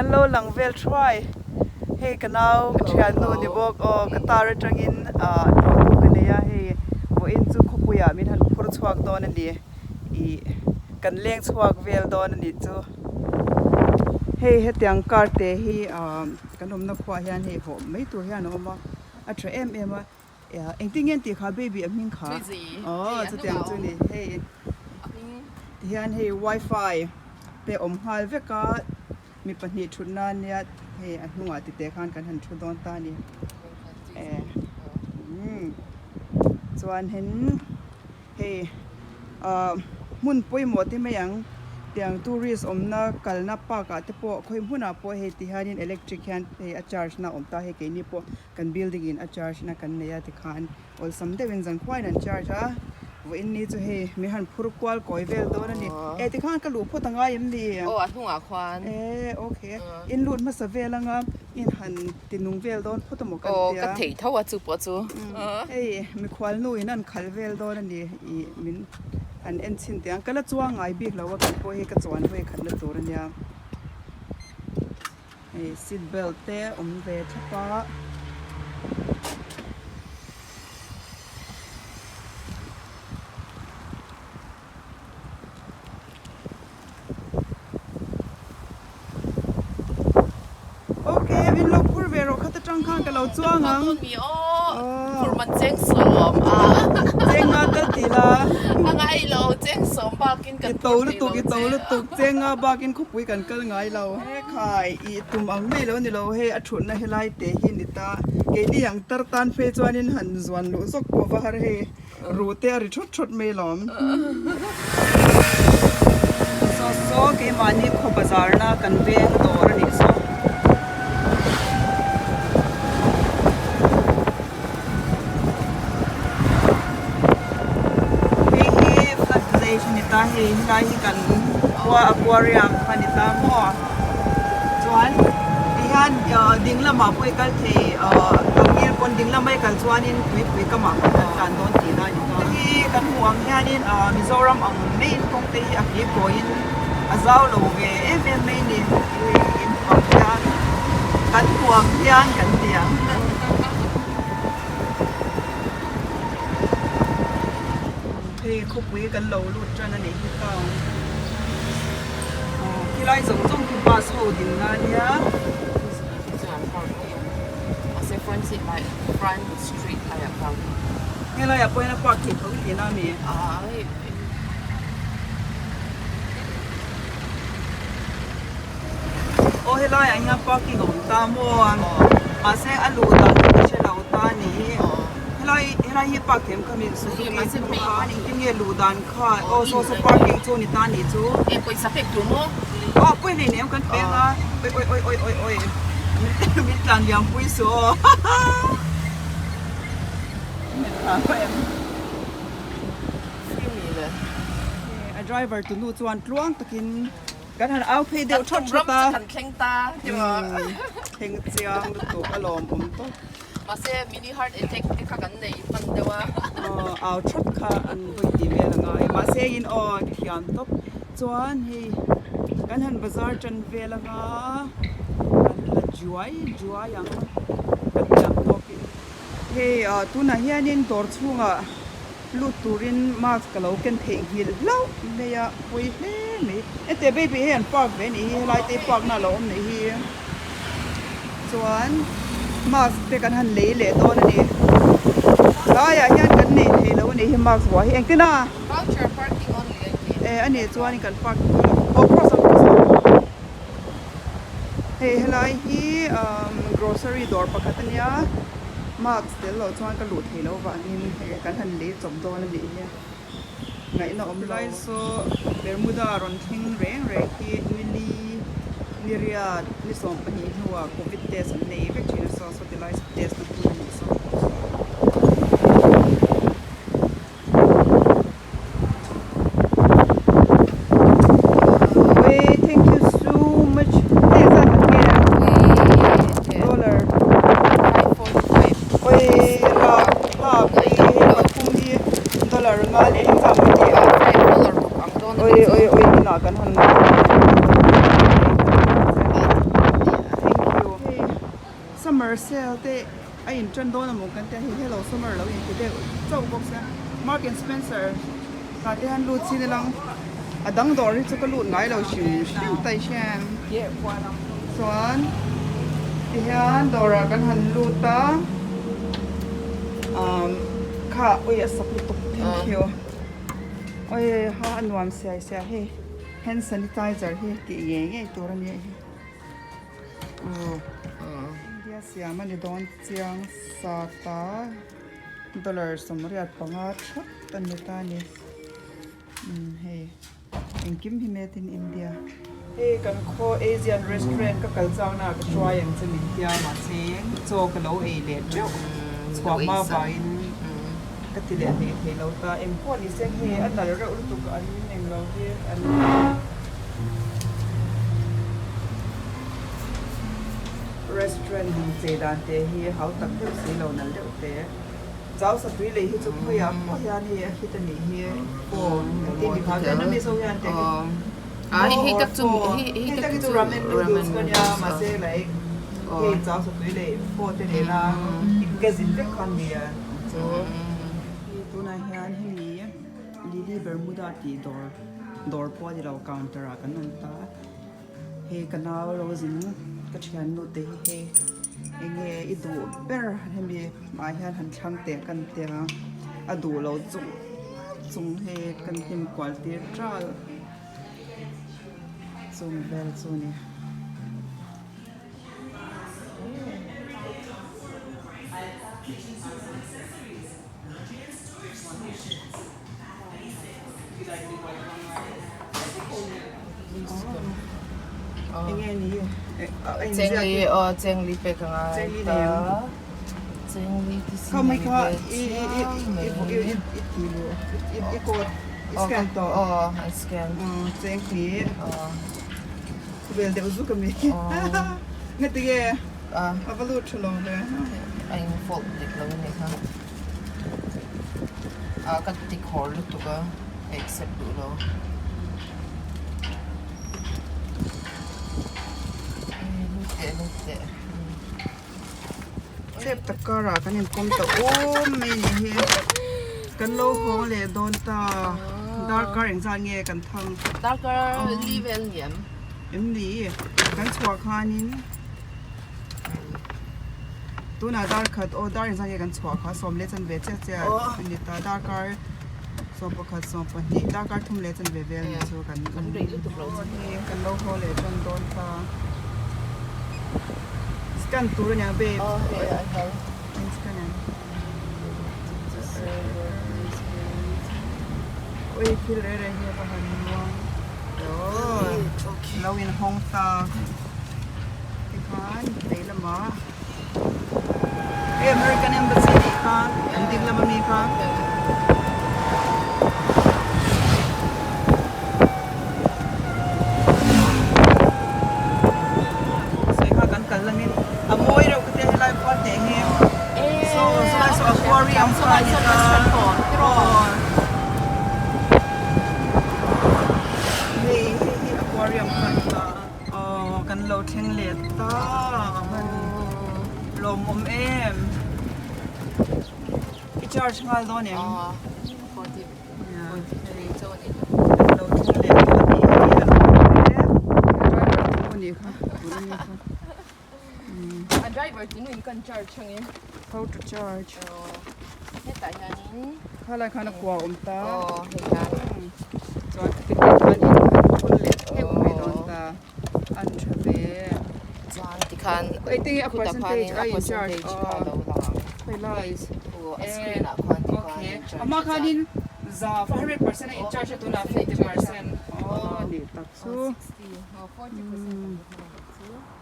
kan lo lang vel thuai. Hei ka nau ka thiannu ni bawk aw ka tar atangin ah tlawhtu ka nei a hei vawiin chu khawpuiah min han phur chhuak dawn a ni ih kan leng chhuak vel dawn a nih chu. Hei hetiang car te hi ah kan awmna khuaah hian hei hawh mai tur hian a awm a a tha em em a. Engtin nge an tih kha baby a hming kha? Aw chutiang chu ni hei tihian hei wifi te awm nghal vek a mi pahnih thut nan nia hei a hnungah ti teh khan kan han thu dawn ta a ni umm chuan hen hei ah hmun pawimawh te mai ang tiang tourist awmna kalna park ah te pawh khawi hmunah pawh hei tihianin electric hian hei a charge na a awm ta hei keini pawh Kan building in a charge na kan nei a tikhan awlsam deuhin zan khuaiin an charge a, vawiin ni chu hei min han phur kual kawi vel dawn a ni. E tikhan ka luh phawt angai em ni? Aw a hnungah khuan. E okay in lut hmasa vel anga in han ti nung vel dawn phawt amaw kan tia. Aw ka thei tho a chu pawh chu. Hei mikhual nu in an khal vel dawn a ni ih min han en chhin teh ang ka la chuang ngai bik lo a kei pawh hi ka chuan vawi khat na tur a nia. Hei seat belt te awm ve thlap a. Ok min lo phur ve rawh khat atang khan ka lo chuang ang. Phur man cheng sawm a. Cheng nga tal ti la. A ngai lo cheng sawm bak in kan phur thei lo che. I to lutuk i to lutuk cheng nga bak in khawpui kan kal ngai lo. He khai i tum ang mai lo ni lo hei a thutna helai te hi ni ta keini ang tar tan phei chuanin han zuan luh zawk pawh va har hei ruh te a ri thawt thawt mai lawm. Saw saw keimahni khaw bazar na kan veng dawr a nih saw. Hei hi flood village a ni ta hei helai hi kan khua aquarium kha a ni ta maw chuan tihian ding lamah pawh i kal thei a ngil pawn ding lama i kal chuanin tuipui kamah khan kan tlan dawn tihna a ni ta hi kan hmuh ang hianin Mizoram ang maiin kawng te hi a kir kawiin a zau lo ve em em mai a ni in hmuh ang hian kan hmuh ang hian kan ti ang. Hei khawpui kan lo lut tan a nih hi town aw khilai zawng zawng khi bus ho din na ania. Helaiah pawh hian a park theih tho tihna a mi? Aw helaiah hian parking a awm ta maw mahse a luh dan chu ka hre lo ta a ni helai helai hi park thiam kha mi Suzuki kha engtin nge luh dan kha aw saw saw parking chu a ni ta a nih chu pawisa pek tur maw aw pawi hleinem em kan peng a oi oi oi oi oi oi min tlan liam pui suh aw min tlan pah em. A driver tunu chuan tluang takin kan han au phei deuh thawt thawt a. Kan thleng ta thleng chiang lutuk a lawm awm tawp. Mahse mini heart attack te kha kan nei hman deuh a. Aw au thawt kha an vawi tih vel a ngai. Mahse in aw thiam tawp. Chuan hei kan han bazar tan vel anga kan la juai juai ang kan thiam tawkin. Hei tunah hianin dawr chhungah Lut turin mask ka lo ken theih nghilh hlauh mai a, pawi hle mai. Hetiang baby hei an park ve anih hi, helai te hi park na a lo awm nih hi. Chuan mask te kan han lei leh dawn a ni. Tlaiah hian kan nei thei lo a nih hi mask vuah hi engtin a? Voucher parking only a ti. E a nih chuan kan park dawn lo. Aw cross ang cross ang. Hei helai hi grocery dawr pakhat a nia. Mask tel loh chuan ka luh theih loh vangin hei kan han lei chawp dawn a nih hi ngaihna awm lo. Helai saw Bermuda rawn thleng reng reng hi nili niriat ni 12 hnuah covid test an nei vek thin a saw saw tilai saw test na hmun a nih saw. Wee thank you so much hei zat han nge dollar oi rap thlak hi hei pathum hi dollar nga leh heng zat mai tih oi oi oi inah kan han. Summer sale te a in tan dawn amaw kan tia hei hello summer lo in ti deuh chauh bawk sia Mark and Spencer tah te hian lut chin ilang a dang dawr hi chu ka lut ngai lo hrim hrim ta i hriat chuan tihian dawrah kan han lut a umm kha ui a sak lutuk thank you ui ha a nuam siai siai hei hand sanitizer hi tih ngei ngei tur a nia hei. India siam a ni dawn chiang sa ta dollar 85 thap a ni ta a ni umm hei engkim hi made in India. Hei kan khaw Asian restaurant ka kal chang na ka hruai ang che min tia mahse chaw ka lo ei leh teuh chhuah hma vangin ka ti leh hlei thei lo ta eng pawh ni se hei a nal reuh lutuk an englo hi an. Restaurant han chei dan te hi hau tak deuh si lo nalh deuh te. Chau satui lei hi chu khawiah pawh hian hei a hit a nih hi pawh an ti ni kha Vietnamese ho hian te hi hei tak chu hei tak hi chu ramen noodles ka nia mahse like hei chau satui lei pawh te nena in vek kha an nia chu hei tunah hian hemi Lily Bermuda tih dawr dawr pawh a ni lo counter ah kan awm ta. Hei ka nau lo zin ka thiannu te hi hei enge i duh ber hemi hmai hian han thlang teh kan tia a duh lo chung chung hei kan hnim kual tir tral chung vel chu a ni. Chengli aw chengli pek a ngai ta chengli ti si mai ve chiang mai aw an scan chengli vel deuh zuk a mi ngatinge a va lut tha lo ve a in fold dik lo a nih kha. Ah ka ti khawr lutuk a ka accept duh lo. Lut teh lut teh. Chep tak karah kan inkawm ta awm mai ni hi. Kan lo hawng leh dawn ta. Darkar engzat nge kan thang? Darkar li vel ni em? Em ni? Kan chhuah khanin. Tunah dar khat aw dar inzan nge kan chhuah kha sawm leh chanve chiah chiah a ni ta darkar 11 12 darkar thum leh chanve vel ni chu kan hi kan lo haw leh tan dawn ta scan tur a niang babe scan ang ui thil reh reh hi a va han nuam lo inhawng ta. Tikhan vei lamah hei American Embassy tih kha an ding lam ami kha. Sawi kha kan kal lamin a mawi reuh ka tia helai khua teh hi saw sawlai saw aquarium kha a ni ta aw hei hei hi aquarium kha a ni ta. Aw kan lo thleng leh ta a hman lawmawm em i charge nghal dawn em kan lo thleng leh ta a nih hi a lawmawm e driver chu a nih kha tun a nih kha a driver tinu in kan charge ang em how to charge hetah hianin khalai khan a kua awm ta aw hei hian chuan khati te khan in an phun leh theuh mai dawn ta an tha ve chuan tikhan hei te hi a percentage a in charge kha lo lang ang hei lies a screen ah khuan tikhan okay a hma khanin za 100% a in charge a tunah 50% aw ni tak chu 60 40%